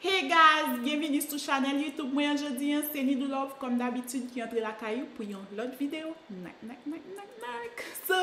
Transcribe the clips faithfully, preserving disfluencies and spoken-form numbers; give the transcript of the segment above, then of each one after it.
Hey guys, byenvini sou chanèl YouTube mwen an. Jodi an, se Nidou Love, kòm dabitid, ki antre lakay ou pou yon lòt videyo. Nak, nak, nak, nak, nak. So,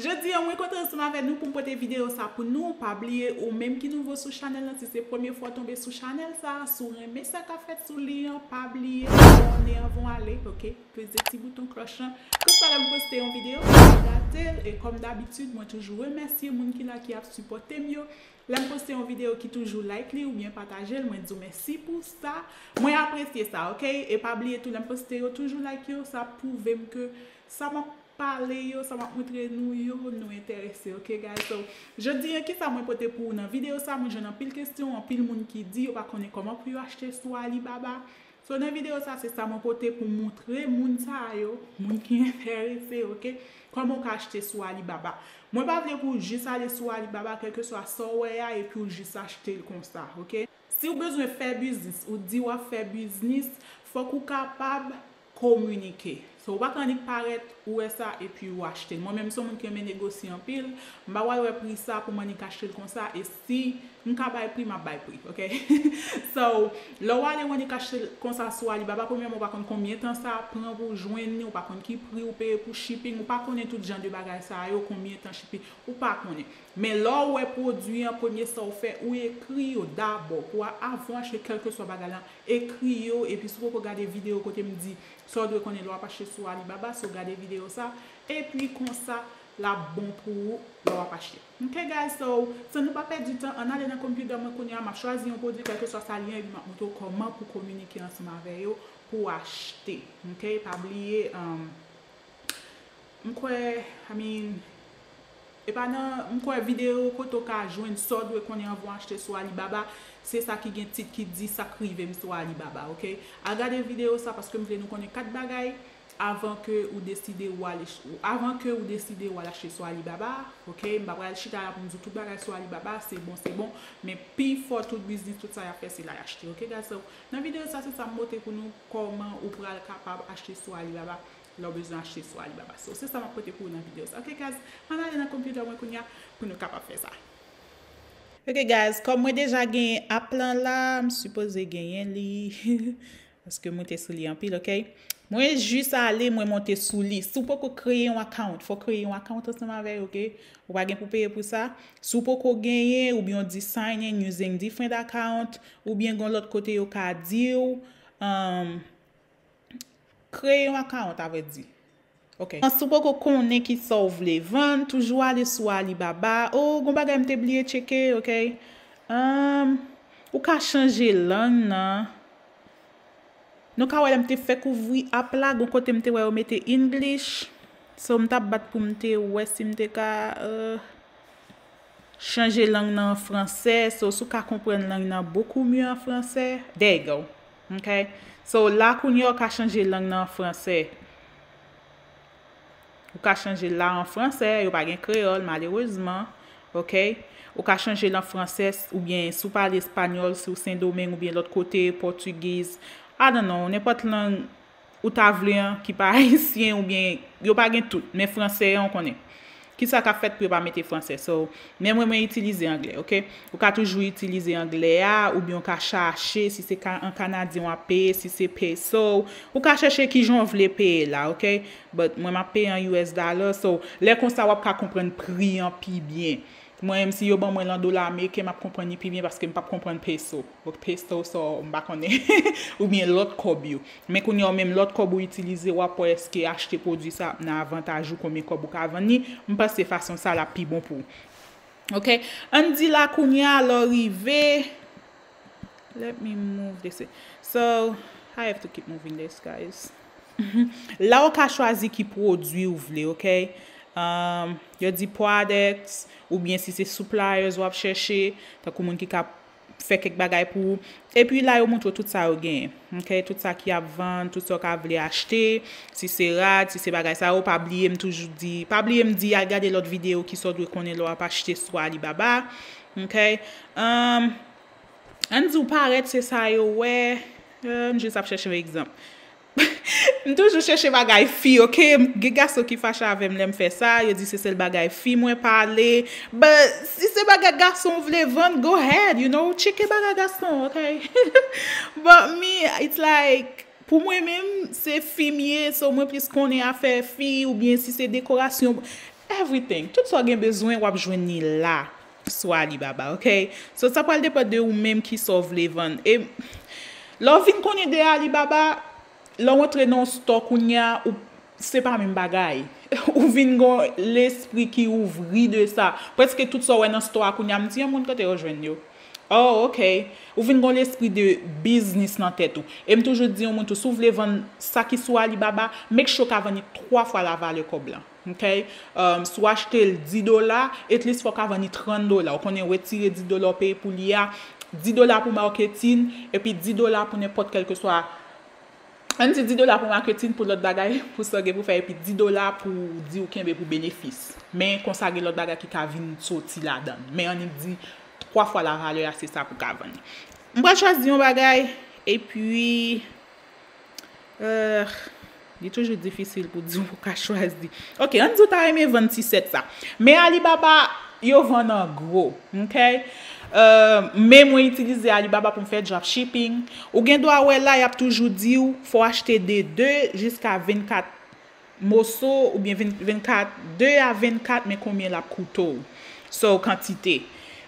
jodi an, mwen kontan ansanm avè nou pou m pote videyo sa pou nou. Pa bliye, ou menm ki nouvo sou chanèl lan, si se premye fwa w tonbe sou chanèl sa, si w renmen sa k ap fèt sou li an, pa bliye abòne anvan w ale, oke? Peze ti bouton klòch lan. Konsa lè m poste yon videyo, ou pa rate l. E kòm dabitid, mwen toujou remèsye moun ki la, ki ap sipòte m yo. Lè m poste yon videyo, ki toujou like li oubyen pataje l, mwen di w mèsi pou sa. Mwen apresye sa, oke? E pa bliye tou, lè m poste yo, toujou like yo, sa pwouve m ke sa m ap pale yo, sa m ap montre nou yo, nou enterese, oke, guys? So, jodi an, kisa mwen pote pou ou nan videyo sa? Mwen jwenn anpil kesyon, anpil moun ki di yo pa konnen kòman pou yo achte sou Alibaba. So, nan videyo sa, se sa mwen pote pou montre moun sa yo, moun ki enterese, oke? Kòman w ka achte sou Alibaba. Mwen pa vle pou w jis ale sou Alibaba, kèlkeswa sa w wè a, epi w jis achte l konsa, oke? Si w bezwen fè biznis, ou di w ap fè biznis, fòk ou kapab kominike. So, ou pa ka annik parèt, ou wè sa, epi ou achte l. Mwen menm, se yon moun ki renmen negosye anpil, m pa pral wè pri sa pou m annik achte l konsa, e si m ka bay pri, m ap bay pri, oke? So, lè w ale w annik achte l konsa sou Alibaba, premyèman, ou pa konn konbyen tan sa ap pran pou w jwenn li, ou pa konn ki pri ou peye pou shipping, ou pa konnen tout jan de bagay sa yo, konbyen tan shipping, ou pa konnen. Men lè w wè pwodui an, premye sa w fè, ou ekri yo dabò. Pou a-, avan w achte kèlkeswa bagay lan, ekri yo, epi si w poko gade videyo kote m di sa w dwe konnen lè w ap achte sou Alibaba, so gade videyo sa, epi konsa, l ap bon pou ou lè w ap achte. Ok, guys, so, san nou pa pèdi tan, ann ale nan konpyuta mwen kounye a, m ap chwazi yon pwodui, kèlkeswa sa li ye, epi m ap montre w kòman pou kominike ansanm avè yo pou w achte. Ok, pa bliye, um, m kwè, I mean, e pa nan, m kwè videyo kote w ka jwenn sa w dwe konnen anvan w achte sou Alibaba, se sa ki gen tit ki di sa k rive m sou Alibaba, ok? Al gade videyo sa paske m vle nou konnen kat bagay avan ke ou deside ou ale, avan ke ou deside ou al achte sou Alibaba, ok? M pa pral chita la pou m di w tout bagay sou Alibaba, se bon, se bon, men pifò tout biznis, tout sa y ap fè, se la y achte, ok, guys? So, nan videyo sa, se sa m pote pou nou, kòman ou pral kapab achte sou Alibaba. Lè w bezwen achte sou Alibaba. So, se sa m ap pote pou ou nan videyo sa. Ok, guys, ann ale nan konpyuta mwen kounye a pou nou kapab fè sa. Ok, guys, kòm mwen deja genyen app lan la, m sipoze genyen li. Paske m rete sou li anpil, ok? Mwen jis ale, mwen monte sou li. Si w poko kreye yon account, fò w kreye yon account ansanm avè yo, ok? Ou pa gen pou peye pou sa. Si w poko genyen, oubyen w di sign in using different account, oubyen gon lòt kote yo ka di w, um, kreye yon account, avrèdi. Ok. Si w poko konnen ki sa w vle vann, toujou ale sou Alibaba. Oh, gon bagay m te bliye tcheke, ok? Um, ou ka chanje lang nan. Nou ka wè lè m te fèk ouvri app la, gon kote m te wè yo mete English. So, m t ap bat pou m te wè si m te ka, euh, chanje lang nan an fransè. So, si w ka konprann lang nan beaucoup mieux an fransè, there you go. Ok? So, la kounye a w ka chanje lang nan an fransè. Ou ka chanje l la an fransè, yo pa gen kreyòl, malerezman. Ok? Ou ka chanje l an fransè, oubyen si w pale espanyòl, si w Sendomeng oubyen lòt kote, pòtigiz, I don't know, nenpòt lang ou ta vle an ki pa ayisyen oubyen yo pa gen tout, men fransè an w konnen. Kisa k ap fèt pou yo pa mete fransè? So, men mwen, mwen itilize anglè, ok? Ou ka toujou itilize anglè a, oubyen w ka chache, si se ka, an kanadyen w ap peye, si se peso, ou ka chèche kijan w vle peye la, ok? But mwen, m ap peye an U S dollar, so, lè konsa, w ap ka konprann pri an pi byen. Mwen menm, si yo ban mwen l an dola ameriken, m ap konprann li pi byen paske m p ap konprann peso. Ok, peso, so, m pa konnen. Oubyen lòt kòb yo. Men kounye a, menm lòt kòb ou itilize, w ap wè èske achte pwodui sa ap nan avantaj ou, konbyen kòb ou ka vann li. M panse fason sa l ap pi bon pou ou. Ok? Ann di la kounye a, lè w rive, let me move this way. So, I have to keep moving this, guys. La w ka chwazi ki pwodui w vle, ok? Um, yo di products, oubyen si se suppliers w ap chèche, tankou moun ki ka fè kèk bagay pou ou. Epi la, yo montre w tout sa yo genyen, ok? Tout sa ki ap vann, tout sa w ka vle achte, si se rad, si se bagay sa yo, pa bliye m toujou di, pa bliye m di al gade lòt videyo ki sa w dwe konnen lè w ap achte sou Alibaba, ok? Um, Ann di w parèt se sa yo wè. Euh, m jis ap chèche yon egzanp. M toujou chèche bagay fi, ok? Gen gason ki fache avè m lè m fè sa, yo di se sèl bagay fi mwen pale. But si se bagay gason w vle vann, go ahead, you know, tcheke bagay gason, ok? But me, it's like, pou mwen menm, se fi m ye, so mwen plis konnen afè fi, oubyen si se dekorasyon, everything. Tout sa w gen bezwen, w ap jwenn li la, sou Alibaba, ok? So, sa pral depann de ou menm ki sa w vle vann. E lè w vin konnen de Alibaba, lè w antre nan yon store kounye a, ou, se pa menm bagay. Ou vin gon lespri ki ouvri de sa. Prèske tout sa w wè nan store a kounye a, m di yon moun kote yo jwenn yo. Oh, ok. Ou vin gon lespri de biznis nan tèt ou. E m toujou di yon moun tou, si w vle vann sa ki sou Alibaba, make sure w ka vann li twa fwa la valè kòb la. Ok? Um, si w achte l dis dola, at least fò w ka vann li trant dola. Ou konnen retire dis dola w peye pou li a, dis dola pou maketin, epi dis dola pou nenpòt kèlkeswa, ann di dis dola pou maketin, pou lòt bagay, pou sa w gen pou fè, epi dis dola pou di w kenbe pou benefis. Men konsa gen lòt bagay ki ka vin soti ladan l. Men annik di twa fwa la valè a, se sa pou w ka vann li. M pral chwazi yon bagay, epi Euh, li toujou difisil pou di w ka chwazi. Ok, ann di w ta renmen vann ti sèt sa. Men Alibaba, yo vann an gwo, ok? Euh, men mwen itilize Alibaba pou m fè dropshipping. Ou gen dwa wè la, y ap toujou di w, fò w achte de de jiska vennkat moso, oubyen ven, vennkat, de a vennkat, men konbyen l ap koute w. So, kantite.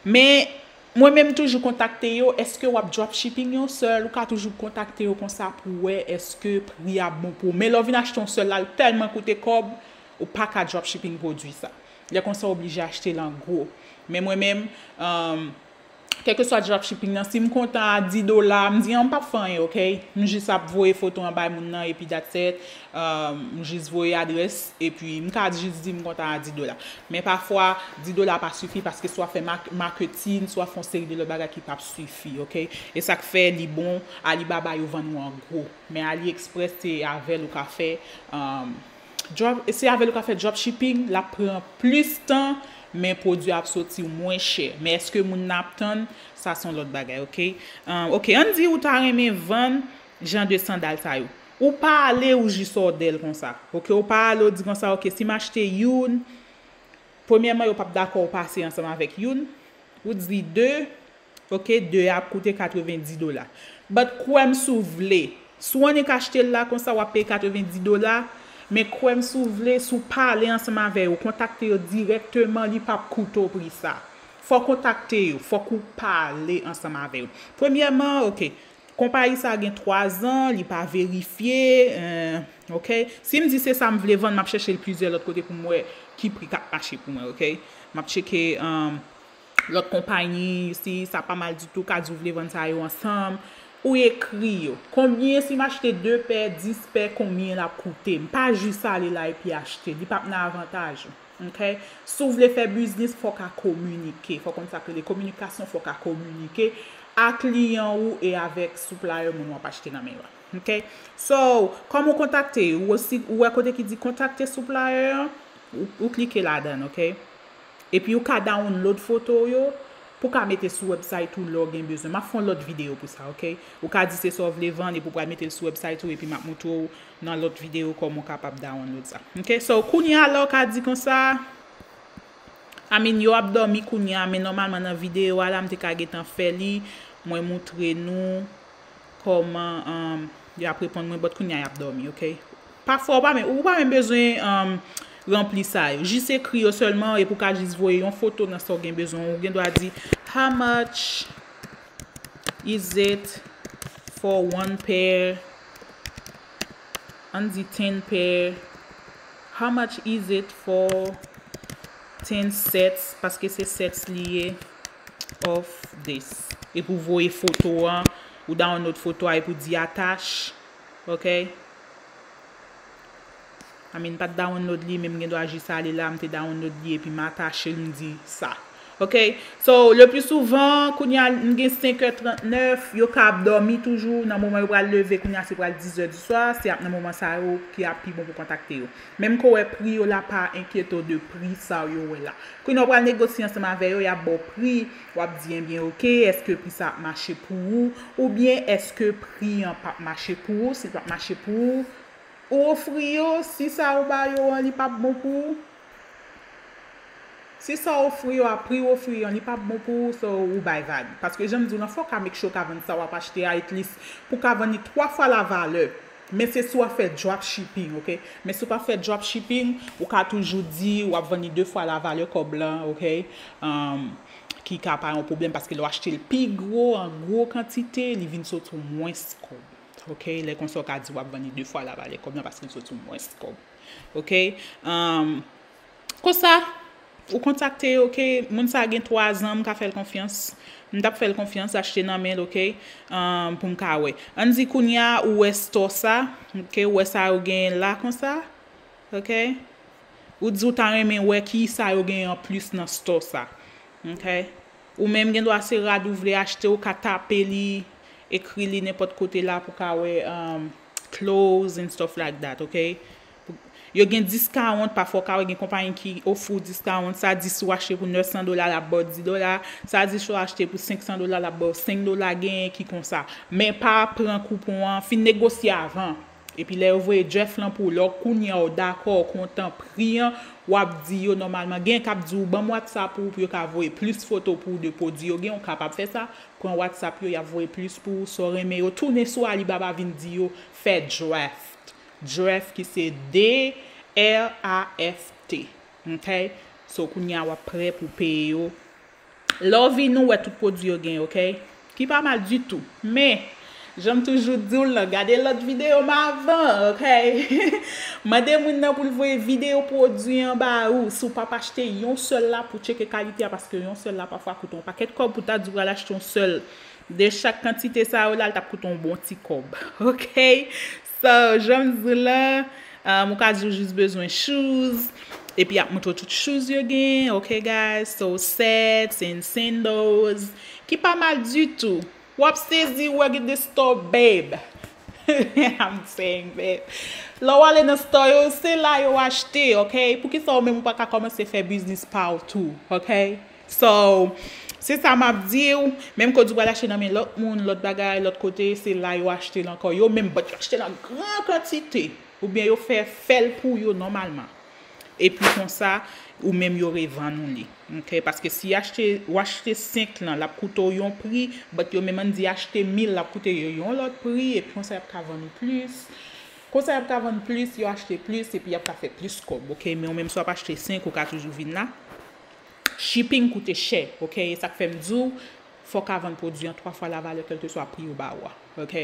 Men, mwen menm toujou kontakte yo, èske w ap dropshipping yon sèl, ou ka toujou kontakte yo konsa pou wè èske pri a bon pou ou. Men lè w vin achte yon sèl la, l tèlman koute kòb, ou pa ka dropshipping pwodui sa. Lè konsa, w oblije achte l an gwo. Men mwen menm, um, kèlkeswa dropshipping nan, si m kontan a dis dola, m di, an, m p ap fè anyen, ok? M jis ap voye foto an bay moun nan, epi that's it. Um, m jis voye adrès, epi m ka jis di m kontan a dis dola. Men pafwa, dis dola pa sifi paske swa fè mak-, maketin, swa fè yon seri de lòt bagay ki p ap sifi, ok? E sa k fè li bon, Alibaba yo vann ou an gwo. Men AliExpress se avè l ou ka fè, um, drop, se avè l ou ka fè dropshipping, l ap pran plis tan, men pwodui a ap soti w mwen chè. Men èske moun nan ap tann? Sa se yon lòt bagay, ok? Um, ok, ann di ou ta renmen vann jan de sandal sa yo. Ou pa ale, ou jis òdè l konsa. Ok, ou pa ale, ou di konsa, ok, si m achte youn, premyèman, yo p ap dakò ou pase ansanm avèk youn. Ou di de, ok, de a ap koute katrevenndis dola. But kwè m si w vle. Si w annik achte l la konsa, w ap peye katrevenndis dola. Men kwè m si w vle, si w pale ansanm avè yo, kontakte yo dirèkteman, li p ap koute w pri sa. Fò w kontakte yo, fòk ou pale ansanm avè yo. Premyèman, ok, konpayi sa gen twa zan, li pa verifye, euh, ok. Si m di se sa m vle vann, m ap chèche l plizyè lòt kote pou m wè ki pri k ap mache pou mwen, ok. M ap tcheke, um, lòt konpayi, si sa pa mal ditou, ka di w vle vann sa yo ansanm. Ou ekri yo. Konbyen, si m achte de pè, dis pè, konbyen l ap koute m? Pa jis ale la epi achte. Li p ap nan avantaj ou. Ok? Si w vle fè biznis, fò w ka kominike. Fò w konn sa k rele kominikasyon, fò w ka kominike ak kliyan ou e avèk supplier moun w ap achte nan men yo a. Ok? So, kòman w kontakte yo? Ou osi, ou wè kote ki di kontakte supplier an? Ou, ou klike ladan l, ok? Epi ou ka download foto w yo pou w ka mete sou website ou lè w gen bezwen. M ap fè yon lòt videyo pou sa, ok? Ou ka di se sa w vle vann epi w pral mete l sou website ou epi m ap montre w nan lòt videyo kòman w kapab download sa. Ok? So, kounye a la w ka di konsa, I mean, yo ap dòmi kounye a, men nòmalman nan videyo a la, m te ka gentan fè li, mwen montre nou kòman, um, y ap reponn mwen, but kounye a y ap dòmi, ok? Pafwa, ou pa menm, ou pa menm bezwen, um, ranpli sa yo. Jis ekri yo sèlman, epi w ka jis voye yon foto nan sa w gen bezwen. Ou gen dwa di, "How much is it for one pair?" Ann di ten pair. "How much is it for ten sets?" Paske se sets li ye. Of this. Epi w voye foto an, ou download foto a epi w di attach. Ok? I mean, m pa t download li, men m gen dwa jis ale la, m te download li epi m atache l, m di sa. Ok? So, le plus souvent, kounye a, m gen senk è trannèf, yo ka ap dòmi toujou, nan moman yo pral leve, kounye a se pral dis è di swa, se ap nan moman sa yo ki ap pi bon pou kontakte yo. Menm ke w wè pri yo la, pa enkyete w de pri sa yo wè la. Kounye a w pral negosye ansanm avè yo, y ap ba w pri, w ap di, "Enbyen, ok, èske pri sa ap mache pou ou? Oubyen èske pri an p ap mache pou ou? Si l p ap mache pou ou, Ou ofri yo, si sa ou ba yo an, li p ap bon pou ou. Si sa ou ofri yo a pri ou ofri yo an, li p ap bon pou ou, so ou bay vag. Paske jan m di w lan, fò w ka make sure w ka vann sa w ap achte a, at least, pou w ka vann li twa fwa la valè. Men se si w ap fè drop shipping, ok? Men si w p ap fè drop shipping, ou ka toujou di w ap vann li de fwa la valè kòb lan, ok? Um, ki ka pa yon pwoblèm, paske lè w achte l pi gwo, an gwo kantite, li vin sot ou mwens kòb. Ok, lè konsa w ka di w ap vann li de fwa la valè kòb lan paske l soti w mwens kòb. Ok, um, konsa, ou kontakte, ok, moun sa gen twa zan, m ka fè l konfyans. M t ap fè l konfyans, achte nan men l, ok, um, pou m ka wè. Ann di kounye a, ou wè store sa, ok, ou wè sa yo genyen la konsa, ok? Ou di w ta renmen wè ki sa yo genyen anplis nan store sa. Ok? Ou menm gen dwa se rad ou vle achte, ou ka tape li, ekri li nenpòt kote la pou ka wè um, clothes and stuff like that, ok? Yo gen discount, pafwa w ka wè gen konpayi ki ofri w discount. Sa di si w achte pou nèf san dola, l ap ba w dis dola. Sa di si w achte pou senk san dola, l ap ba w senk dola, genyen ki konsa. Men pa pran koupon an, fin negosye avan. Epi lè yo voye draft lan pou w, lè w kounye a w dakò, w kontan pri an, w ap di yo nòmalman. Genyen k ap di w, "Ban m WhatsApp ou pou yo ka voye plis foto pou w de pwodui yo." Genyen w kapab fè sa, pran WhatsApp yo, y ap voye plis pou w. Si w renmen yo, tounen sou Alibaba, vin di yo, fè draft. Draft ki se D R A F T. Ok? So, kounye a w ap prè pou peye yo. Lè w vini, ou wè tout pwodui yo gen, ok? Ki pa mal ditou. Men, jan m toujou di w lan, gade lòt videyo m avan, ok? Mande moun nan pou l voye videyo pwodui an ba ou. Si w p ap achte yon sèl la pou tcheke kalite a, paske yon sèl la pafwa koute yon pakèt kòb, pou ta di w pral achte yon sèl de chak kantite sa yo la, l t ap koute yon bon ti kòb. Ok? So, jan m di w lan, um, ou ka di w jis bezwen shoes, epi y ap montre w tout shoes yo gen, ok, guys? So, sets and sandals, ki pa mal ditou. W ap sezi, wè, get the store, babe. I'm saying, babe. Lè w ale nan store yo, se la yo achte, ok? Poukisa ou menm ou pa ka kòmanse fè biznis pa w tou, ok? So, se sa m ap di w, menm ke w di w pral achte nan men lòt moun, lòt bagay, lòt kote, se la yo achte l ankò. Yo menm, but yo achte l an gran kantite. Oubyen yo fè, fè l pou yo nòmalman. Epi konsa, ou menm yo revann ou li. Ok? Paske si achte, ou achte senk lan, l ap koute w yon pri, but yo menm ann di achte mil, l ap koute yo yon lòt pri, epi konsa y ap ka vann ou plis. Konsa y ap ka vann plis, yo achte plis, epi y ap ka fè plis kòb. Ok? Men ou menm si w ap achte senk, ou ka toujou vin la. Shipping koute chè, ok? E sa k fè m di w, fò w ka vann pwodui an twa fwa la valè kèlkeswa pri yo ba ou a, ok?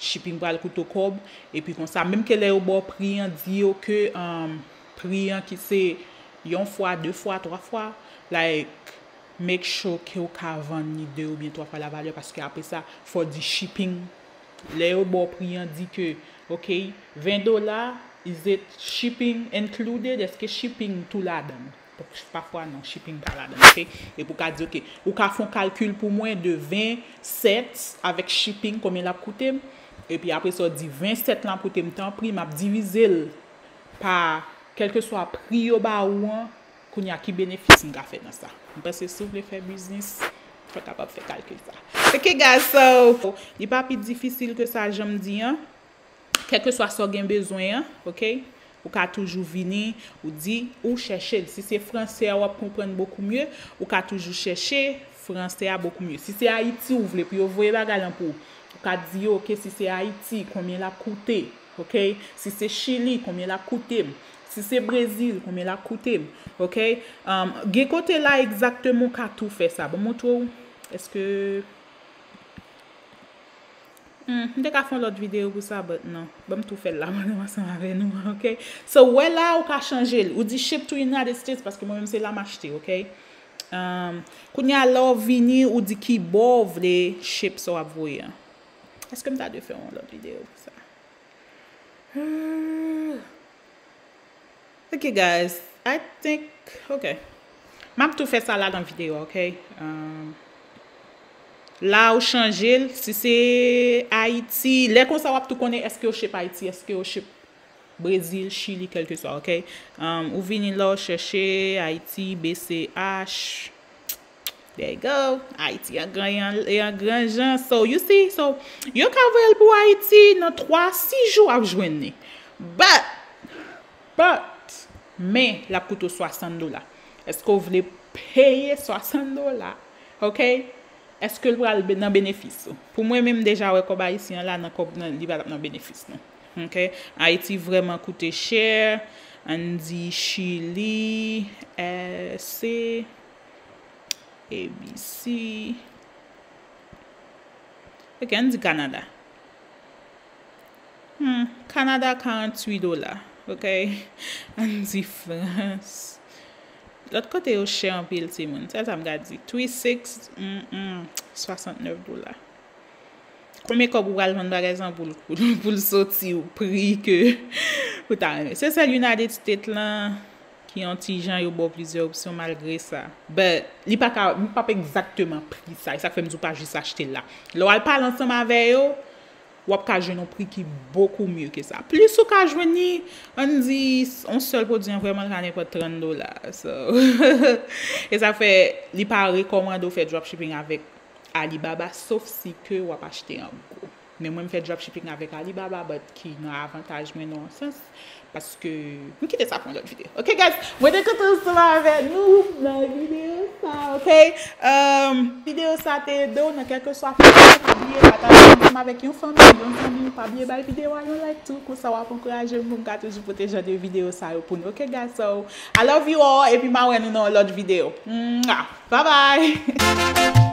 Shipping pral koute w kòb, epi konsa, menm ke lè yo ba w pri an, di yo ke um, pri an ki se yon fwa, de fwa, twa fwa, like, make sure ke w ka vann li de oubyen twa fwa la valè, paske apre sa, fò w di shipping. Lè yo ba w pri an, di ke, ok, ven dola, is it shipping included? Èske shipping tou ladan l? Pafwa non, shipping pa ladan, ok? Epi w ka di, ok, ou ka fè yon kalkil pou mwen de ven sèt avèk shipping, konbyen l ap koute m? Epi apre sa, w di ven sèt lan ap koute m, tanpri, m ap divize l pa kèlkeswa pri yo ba ou an, kounye a ki benefis m ka fè nan sa? M panse si w vle fè biznis, fò w kapab fè kalkil sa. Ok, guys, so, li pa pi difisil ke sa, jan m di an. Kèlkeswa sa w gen bezwen an, ok? Ou ka toujou vini, ou di, ou chèche l. Si se franse a, w ap konprann bokou mye, ou ka toujou chèche franse a bokou mye. Si se Ayiti ou vle pou yo voye bagay lan pou ou, ou ka di yo, ok, si se Ayiti, konbyen l ap koute, ok? Si se Chili, konbyen l ap koute m? Si se Brezil, konbyen l ap koute m, ok? Um, gen kote la egzakteman ou ka tou fè sa. Ban m montre w. Èske Hmm, m te ka fè yon lòt videyo pou sa, but non. Ban m tou fè l la, mwen menm ansanm avè nou, ok? So, wè la, ou ka chanje l. Ou di ship to United States, paske mwen menm se la m achte, ok? Um, kounye a, lè w vini, ou di ki bò w vle ship sa w ap voye an. Èske m ta dwe fè yon lòt videyo pou sa? Hmm. Ok, guys. I think, ok. M ap tou fè sa la nan videyo, ok? Um, la, ou chanje l. Si se Ayiti, lè konsa, w ap tou konnen èske yo ship Ayiti, èske yo ship Brezil, Chili, kèlkeswa, ok? Um, ou vini la, ou chèche Ayiti, B C H. There you go. Ayiti an gran, an, an gran jan. So, you see, so, yo ka voye l pou Ayiti nan twa, sis jou ap jwenn li. But, but, men l ap koute w swasant dola. Èske w vle peye swasant dola? Ok? Èske l pral be- nan benefis ou? Pou mwen menm, deja wè kòb ayisyen an la nan kòb nan, li pa t ap nan benefis nou. Ok? Ayiti vrèman koute chè. Ann di Chili, eh, se A B C. Ok, ann di Kanada. Hmm, Kanada, karanntuit dola. Ok? Ann di Frans. Lòt kote yo chè anpil, timoun. Sèl sa m ka di. Three six, mm, mm, swasantnèf dola. Konbyen kòb ou pral vann bagay sa pou l, pou l, pou l soti w pri ke ou ta renmen? Se sèl United States lan ki yon ti jan yo ba w plizyè opsyon malgre sa. But, li pa ka, li p ap egzakteman pri sa. E sa k fè m di w pa jis achte l la. Lè w al pale ansanm avè yo, w ap ka jwenn yon pri ki bokou mye ke sa. Plis ou ka jwenn li, ann di, yon sèl pwodui an vrèman l ka nenpòt trant dola. So, e sa fè, li pa rekòmande w fè dropshipping avèk Alibaba, sof si ke w ap achte an gwo. Men mwen, m fè dropshipping avèk Alibaba, but ki nan avantaj mwen nan yon sans, paske m kite sa pou yon lòt videyo. Ok, guys, mwen te kontan ansanm avè nou nan videyo sa, ok? Um, videyo sa te ede w nan kèlkeswa fason, pa bliye pataje ansanm avèk yon fanmi, yon zanmi, pa bliye bay videyo a yon like tou, konsa w ap ankouraje m pou m ka toujou pote jan de videyo sa yo pou nou, ok, guys? So, I love you all, epi m a wè nou nan yon lòt videyo. Mwah! Bye bye!